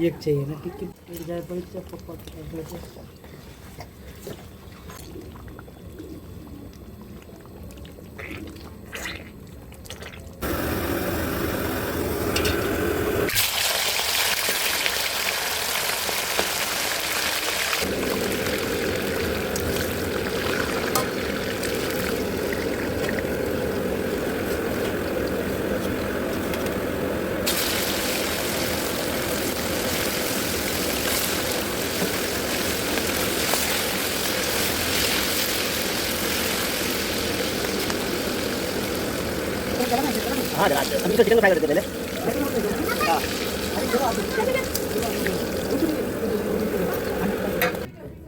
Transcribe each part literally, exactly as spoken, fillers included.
एक चाहिए ना, टिकट मिल जाए, बैठ जाए, पकौड़े खाए, बैठ जाए। हा, अभी तो चिकन फ्राई कर देते पहले. हा.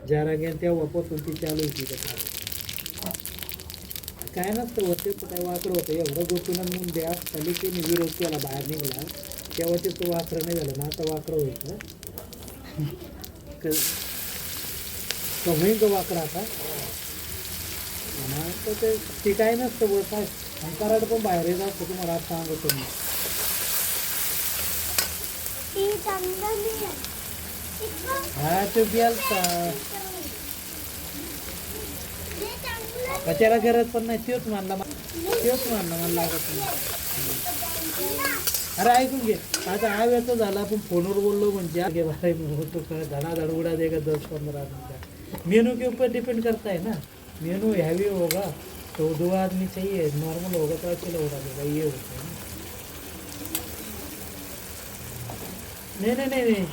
जरा गेन तेव्हा पासून ती चालू होती का? काय नसतं होते, तर काय वाकडं होतं, एवढं गोपीनाथ मुंडे असताना ते मी विरोध केला, बाहेर निघला. तेव्हा ते तो वाकडं नाही झालं ना, आता वाकडं होईल. क- तो होईल तो वाकडा आता. हा, तर ते ते काय नसतं बस आहे. आणि कराड पण बाहेर येत असतो, तुम्हाला आज सांगतो मी. हा, तो गेलता. मग त्याला गरज पण नाही, तोच मानला मा- तोच मानला मला लागत नाही. अरे, ऐकून घे. आता हा वेळ तर झाला, आपण फोनवर बोललो म्हणजे आगे बारे में हो तो का धडाधड उड़ा देगा दस पंद्रह आदमी का. मेनू के ऊपर डिपेंड करता है ना. मेनू हैवी होगा तो दो आदमी चाहिए, नॉर्मल होगा तो अकेला उड़ा देगा, ये होता है ना. नहीं, नहीं, नहीं, नहीं.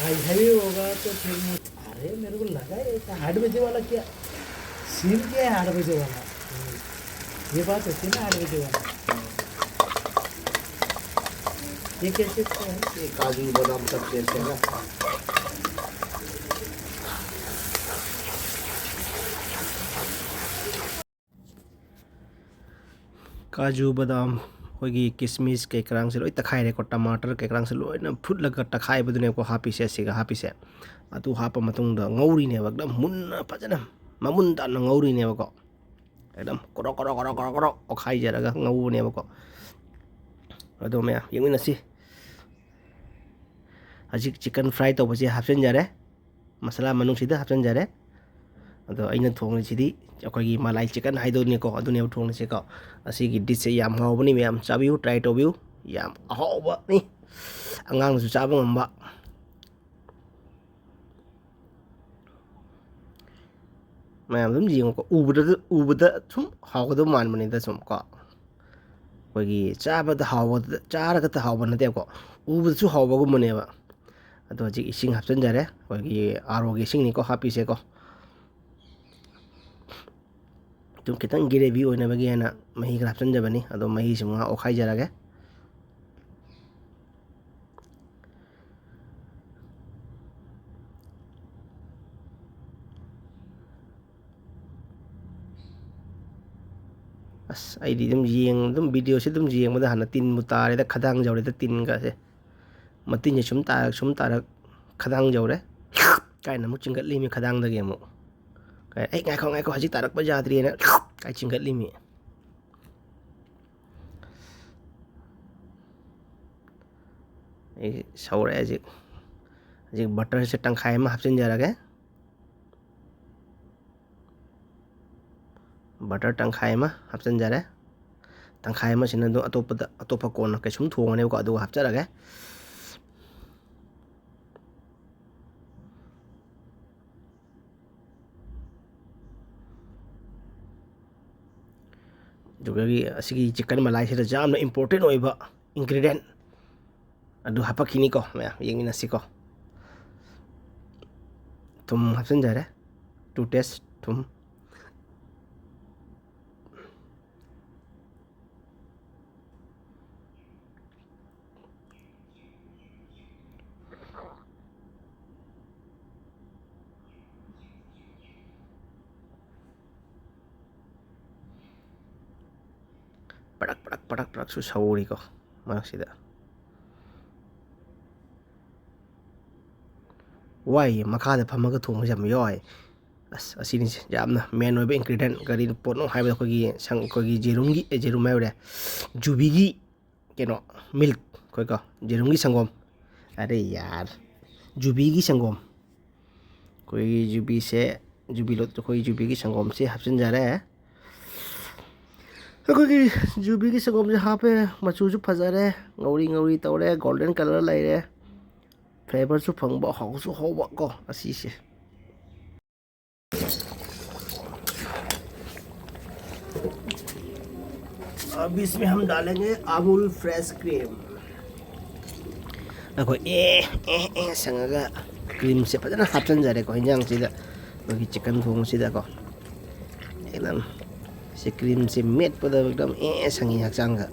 हैवी होगा तो फिर मैं, अरे, मेरे को लगा ये क्या हार्ड बजे वाला क्या सीन, क्या है हार्ड बजे वाला? ये बात होती है ना हार्ड बजे वाला. ये कैसे क्या है? ये काजू बादाम सब कैसे है ना? ꯀꯥꯖꯨ, ꯕꯗꯥꯝ, ꯑꯩꯈꯣꯏꯒꯤ ꯀꯤꯁꯃꯤꯁ ꯀꯩꯀꯔꯥꯡꯁꯦ ꯂꯣꯏ ꯇꯛꯈꯥꯏꯔꯦꯀꯣ, ꯇꯃꯥꯇꯔ ꯀꯩꯀꯔꯥꯡꯁꯦ ꯂꯣꯏꯅ ꯐꯨꯠꯂꯒ ꯇꯛꯈꯥꯏꯕꯗꯨꯅꯦꯕꯀꯣ ꯍꯥꯞꯄꯤꯁꯦ, ꯑꯁꯤꯒ ꯍꯥꯞꯄꯤꯁꯦ. ꯑꯗꯨ ꯍꯥꯞꯄ ꯃꯇꯨꯡꯗ ꯉꯧꯔꯤꯅꯦꯕ, ꯑꯦꯛꯗꯝ ꯃꯨꯟꯅ ꯐꯖꯅ ꯃꯃꯨꯟ ꯇꯥꯅ ꯉꯧꯔꯤꯅꯦꯕꯀꯣ. ꯑꯦꯛꯗꯝ ꯀ꯭ꯔꯣꯛ ꯀ꯭ꯔꯣꯛ ꯀ꯭ꯔꯣꯛ ꯀ꯭ꯔꯣꯛ ꯀ꯭ꯔꯣꯛ ꯑꯣꯠꯈꯥꯏꯖꯔꯒ ꯉꯧꯕꯅꯦꯕꯀꯣ. ꯑꯗꯣ ꯃꯌꯥꯝ ꯌꯦꯡꯃꯤꯟꯅꯁꯤ. ꯍꯧꯖꯤꯛ chicken fry ꯇꯧꯕꯁꯦ ꯍꯥꯞꯆꯤꯟꯖꯔꯦ, ꯃꯁꯥꯂꯥ ꯃꯅꯨꯡꯁꯤꯗ ꯍꯥꯞꯆꯤꯟꯖꯔꯦ꯫ ꯑꯗꯣ ꯑꯩꯅ ꯊꯣꯡꯉꯤꯁꯤꯗꯤ ꯑꯩꯈꯣꯏꯒꯤ ꯃꯂꯥꯏ chicken ꯍꯥꯏꯗꯣꯏꯅꯤꯀꯣ, ꯑꯗꯨꯅꯦꯕ ꯊꯣꯡꯉꯤꯁꯤꯀꯣ꯫ ꯑꯁꯤꯒꯤ dishꯁꯦ ꯌꯥꯝ ꯍꯥꯎꯕꯅꯤ, ꯃꯌꯥꯝ ꯆꯥꯕꯤꯌꯨ, try ꯇꯧꯕꯤꯌꯨ꯫ ꯌꯥꯝ ꯑꯍꯥꯎꯕꯅꯤ, ꯑꯉꯥꯡꯅꯁꯨ ꯆꯥꯕ ꯉꯝꯕ꯫ ꯃꯌꯥꯝ ꯑꯗꯨꯝ ꯌꯦꯡꯉꯨꯀꯣ, ꯎꯕꯗ, ꯎꯕꯗ ꯁꯨꯝ ꯍꯥꯎꯒꯗꯕ ꯃꯥꯟꯕꯅꯤꯗ ꯁꯨꯝ ꯀꯣ꯫ ꯑꯩꯈꯣꯏꯒꯤ ꯆꯥꯕꯗ ꯍꯥꯎꯕꯗ, ꯆꯥꯔꯒꯇ ꯍꯥꯎꯕ ꯅꯠꯇꯦꯕꯀꯣ, ꯎꯕꯗꯁꯨ ꯍꯥꯎꯕꯒꯨꯝꯕꯅꯦꯕ꯫ ꯑꯗꯣ ꯍꯧꯖꯤꯛ ꯏꯁꯤꯡ ꯍꯥꯞꯆꯤꯟꯖꯔꯦ, ꯑꯩꯈꯣꯏꯒꯤ ROꯒꯤ ꯏꯁꯤꯡꯅꯤꯀꯣ ꯍꯥꯞꯄꯤꯁꯦꯀꯣ꯫ ꯑꯗꯨꯝ ꯈꯤꯇꯪ gravy ꯑꯣꯏꯅꯕꯒꯤ ꯍꯥꯏꯅ ꯃꯍꯤ ꯈꯔ ꯍꯥꯞꯆꯤꯟꯖꯕꯅꯤ꯫ ꯑꯗꯣ ꯃꯍꯤꯁꯤ ꯉꯥꯏꯍꯥꯛ ꯑꯣꯠꯈꯥꯏꯖꯔꯒꯦ꯫ ꯑꯁ, ꯑꯩꯗꯤ ꯑꯗꯨꯝ ꯌꯦꯡ-, ꯑꯗꯨꯝ videoꯁꯦ ꯑꯗꯨꯝ ꯌꯦꯡꯕꯗ ꯍꯥꯟꯅ ꯇꯤꯟꯕꯨ ꯇꯥꯔꯦꯗ, ꯈꯗꯥꯡ ꯌꯧꯔꯦꯗ ꯇꯤꯟꯒꯁꯦ꯫ ꯃꯇꯤꯟꯁꯦ ꯁꯨꯝ ꯇꯥꯔꯛ, ꯁꯨꯝ ꯇꯥꯔꯛ, ꯈꯗꯥꯡ ꯌꯧꯔꯦ꯫ ꯀꯥꯏꯅ ꯑꯃꯨꯛ ꯆꯤꯡꯈꯠꯂꯤꯃꯤ ꯈꯗꯥꯡꯗꯒꯤ ꯑꯃꯨꯛ꯫ ꯀꯥꯏ, "ꯑꯩ ꯉꯥꯏꯈꯣ, ꯉꯥꯏꯈꯣ, ꯍꯧꯖꯤꯛ ꯇꯥꯔꯛꯄ ꯌꯥꯗ꯭ꯔꯤꯑꯅ" ꯀꯥꯏ ꯆꯤꯡꯈꯠꯂꯤꯃꯤ꯫ ꯑꯩ ꯁꯧꯔꯦ ꯍꯧꯖꯤꯛ꯫ ꯍꯧꯖꯤꯛ butterꯁꯦ ꯇꯪꯈꯥꯏ ꯑꯃ ꯍꯥꯞꯆꯤꯟꯖꯔꯒꯦ꯫ Butter ꯇꯪꯈꯥꯏ ꯑꯃ ꯍꯥꯞꯆꯤꯟꯖꯔꯦ꯫ ꯇꯪꯈꯥꯏ ꯑꯃꯁꯤꯅ ꯑꯗꯨꯝ ꯑꯇꯣꯞꯄꯗ, ꯑꯇꯣꯞꯄ ꯀꯣꯟꯅ ꯀꯩꯁꯨꯝ ꯊꯣꯡꯉꯅꯦꯕꯀꯣ, ꯑꯗꯨꯒ ꯍꯥꯞꯆꯔꯒꯦ꯫ ꯑꯗꯨꯒꯤ ꯑꯁꯤꯒꯤ chicken ꯃꯂꯥꯏꯁꯤꯗ ꯌꯥꯝꯅ important ꯑꯣꯏꯕ ingredient ꯑꯗꯨ ꯍꯥꯄꯛꯈꯤꯅꯤꯀꯣ, ꯃꯌꯥꯝ ꯌꯦꯡꯃꯤꯟꯅꯁꯤꯀꯣ꯫ ꯊꯨꯝ ꯍꯥꯞꯆꯤꯟꯖꯔꯦ, two taste ꯊꯨꯝ꯫ ꯄ꯭ꯔꯛ ꯄ꯭ꯔꯛ ꯄ꯭ꯔꯛ ꯄ꯭ꯔꯛꯁꯨ ꯁꯧꯔꯤꯀꯣ ꯃꯔꯛꯁꯤꯗ꯫ ꯋꯥꯏꯌꯦ, ꯃꯈꯥꯗ ꯐꯝꯃꯒ ꯊꯣꯡꯕꯁꯦ ꯌꯥꯝ ꯋꯥꯏ꯫ ꯑꯁ, ꯑꯁꯤꯅꯤꯁꯦ ꯌꯥꯝꯅ main ꯑꯣꯏꯕ ingredient꯫ ꯀꯔꯤ ꯄꯣꯠꯅꯣ ꯍꯥꯏꯕꯗ ꯑꯩꯈꯣꯏꯒꯤ ꯁꯪ-, ꯑꯩꯈꯣꯏꯒꯤ ꯌꯦꯔꯨꯝꯒꯤ, ꯑꯦ, ꯌꯦꯔꯨꯝ ꯍꯥꯏꯔꯦ, ꯖꯨꯕꯤꯒꯤ ꯀꯩꯅꯣ, milk, ꯑꯩꯈꯣꯏꯀꯣ, ꯌꯦꯔꯨꯝꯒꯤ ꯁꯪꯒꯣꯝ꯫ ꯑꯔꯦ ꯌꯥꯔ, ꯖꯨꯕꯤꯒꯤ ꯁꯪꯒꯣꯝ꯫ ꯑꯩꯈꯣꯏꯒꯤ ꯖꯨꯕꯤꯁꯦ, ꯖꯨꯕꯤ ꯂꯣꯠ-, ꯑꯩꯈꯣꯏ ꯖꯨꯕꯤꯒꯤ ꯁꯪꯒꯣꯝꯁꯦ ꯍꯥꯞꯆꯤꯟꯖꯔꯦ꯫ ꯑꯩꯈꯣꯏꯒꯤ ꯖꯨꯕꯤꯒꯤ ꯁꯪꯒꯣꯝꯁꯦ ꯍꯥꯞꯄꯦ, ꯃꯆꯨꯁꯨ ꯐꯖꯔꯦ, ꯉꯧꯔꯤ ꯉꯧꯔꯤ ꯇꯧꯔꯦ, ꯒꯣꯜꯗꯟ ꯀꯂꯔ ꯂꯩꯔꯦ, ꯐ꯭ꯂꯦꯕꯔꯁꯨ ꯐꯪꯕ, ꯍꯥꯎꯁꯨ ꯍꯥꯎꯕ ꯀꯣ ꯑꯁꯤꯁꯦ꯫ अब इसमें हम डालेंगे अमूल फ्रेश क्रीम। ꯑꯩꯈꯣꯏ ꯑꯦ ꯑꯦ ꯑꯦ ꯁꯪꯉꯒ ꯀ꯭ꯔꯤꯝꯁꯦ ꯐꯖꯅ ꯍꯥꯞꯆꯤꯟꯖꯔꯦꯀꯣ ꯍꯤꯟꯖꯥꯡꯁꯤꯗ, ꯑꯩꯈꯣꯏꯒꯤ ꯆꯤꯛꯀꯟ ꯊꯣꯡꯕꯁꯤꯗꯀꯣ꯫ ꯑꯦꯛꯗꯝ ꯁꯤ ꯀ꯭ꯔꯤꯝꯁꯦ ꯃꯦꯠꯄꯗ ꯑꯦꯛꯗꯝ ꯑꯦ ꯁꯪꯉꯤ ꯍꯛꯆꯥꯡꯒ꯫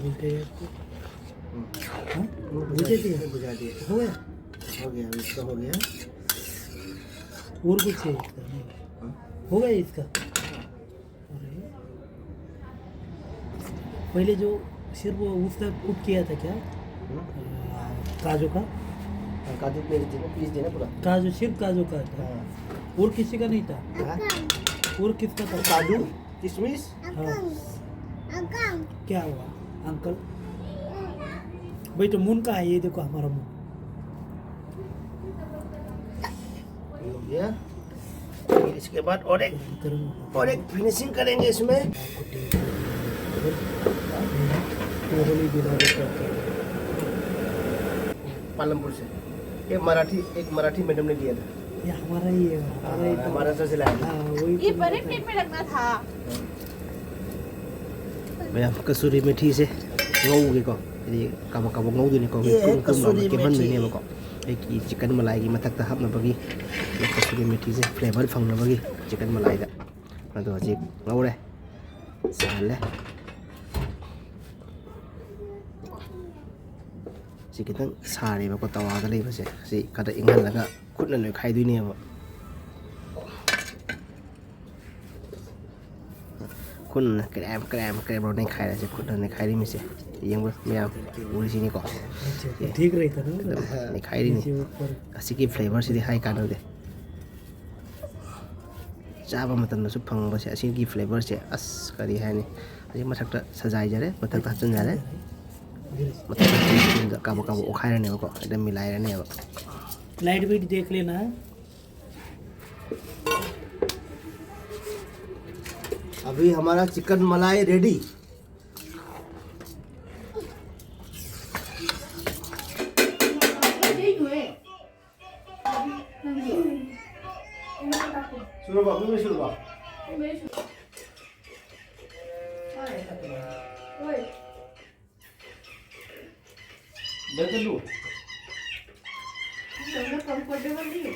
बोलते हैं आपको। हाँ? वो बुझा दिया? बुझा दिया। हो गया? हो गया, अभी इसका हो गया। और कुछ चाहिए इसका? नहीं। हाँ। हो गया इसका? अरे। पहले जो सिर्फ वो उसका कुक किया था क्या? हम्म। आ, काजू का? हाँ, काजू पीस देना, पीस देना पूरा। काजू, सिर्फ काजू का था? हाँ। और किसी का नहीं था? हाँ। और किसका था? काजू, किशमिश। हाँ। क्या हुआ अंकल? भाई, तो मुन का है, ये देखो हमारा मुन। हो गया। फिर इसके बाद और एक, और एक फिनिशिंग करेंगे इसमें। पालमपुर से। ये मराठी, एक मराठी मैडम ने दिया था। ये हमारा ही है, हमारा ही हाँ, था। हमारा से सिलाया था। हाँ, वही ये तो बड़े मैंने प्लेट में रखना था। ꯃꯌꯥꯝ, ꯀꯁꯨꯔꯤ ꯃꯦꯊꯤꯁꯦ ꯉꯧꯒꯦꯀꯣ꯫ ꯍꯥꯏꯗꯤ ꯀꯥꯕꯛ ꯀꯥꯕꯛ ꯉꯧꯗꯣꯏꯅꯤꯀꯣ, ꯑꯦ, ꯀꯨꯝ ꯀꯨꯝ ꯀꯁꯨꯔꯤ ꯂꯥꯎꯅ ꯃꯦꯊꯤ꯫ ꯀꯦꯝꯍꯟꯗꯣꯏꯅꯦꯕꯀꯣ꯫ ꯑꯩꯒꯤ ꯆꯤꯛꯀꯟ ꯃꯂꯥꯏꯒꯤ ꯃꯊꯛꯇ ꯍꯥꯞꯅꯕꯒꯤ ꯀꯁꯨꯔꯤ ꯃꯦꯊꯤꯁꯦ ꯐ꯭ꯂꯦꯕꯔ ꯐꯪꯅꯕꯒꯤ ꯆꯤꯛꯀꯟ ꯃꯂꯥꯏꯗ꯫ ꯑꯗꯣ ꯍꯧꯖꯤꯛ ꯉꯧꯔꯦ, ꯁꯥꯍꯜꯂꯦ꯫ ꯁꯤ ꯈꯤꯇꯪ ꯁꯥꯔꯦꯕꯀꯣ, ꯇꯋꯥꯗ ꯂꯩꯕꯁꯦ꯫ ꯁꯤ ꯈꯔ ꯏꯪꯍꯜꯂꯒ ꯈꯨꯠꯅ ꯅꯣꯏꯈꯥꯏꯗꯣꯏꯅꯦꯕ꯫ ꯈꯨꯠꯅ ꯀ꯭ꯔꯦꯝ ꯀ꯭ꯔꯦꯝ ꯀ꯭ꯔꯦꯝ ꯅꯩꯈꯥꯏꯔꯁꯦ꯫ ꯈꯨꯠꯅ ꯅꯩꯈꯥꯏꯔꯤꯃꯤꯁꯦ ꯌꯦꯡꯕ ꯃꯌꯥꯝ ꯎꯔꯤꯁꯤꯅꯤꯀꯣ꯫ ठीक रही था ना। ꯅꯩꯈꯥꯏꯔꯤꯅꯤ꯫ ꯑꯁꯤꯒꯤ ꯐ꯭ꯂꯦꯕꯔꯁꯤꯗꯤ ꯍꯥꯏ ꯀꯥꯟꯅꯗꯦ꯫ ꯆꯥꯕ ꯃꯇꯝꯗꯁꯨ ꯐꯪꯕꯁꯦ ꯑꯁꯤꯒꯤ ꯐ꯭ꯂꯦꯕꯔꯁꯦ ꯑꯁ ꯀꯔꯤ ꯍꯥꯏꯅꯤ꯫ ꯑꯁꯤ ꯃꯊꯛꯇ ꯁꯖꯥꯏꯖꯔꯦ, ꯃꯊꯛꯇ ꯍꯥꯞꯆꯤꯟꯖꯔꯦ꯫ ꯃꯊꯛꯇ ꯍꯥꯞꯆꯤꯟꯕꯗ ꯀꯥꯕꯛ ꯀꯥꯕꯛ ꯑꯣꯠꯈꯥꯏꯔꯅꯦꯕꯀꯣ, ꯍꯦꯛꯇ ꯃꯤꯂꯥꯏꯔꯅꯦꯕ꯫ लाइट भी देख लेना है। अभी हमारा चिकन मलाई रेडी। सुनो बाबू, मैं सुनो बाबू। मैं तो लूँ। कम्फर्टेबल नहीं है।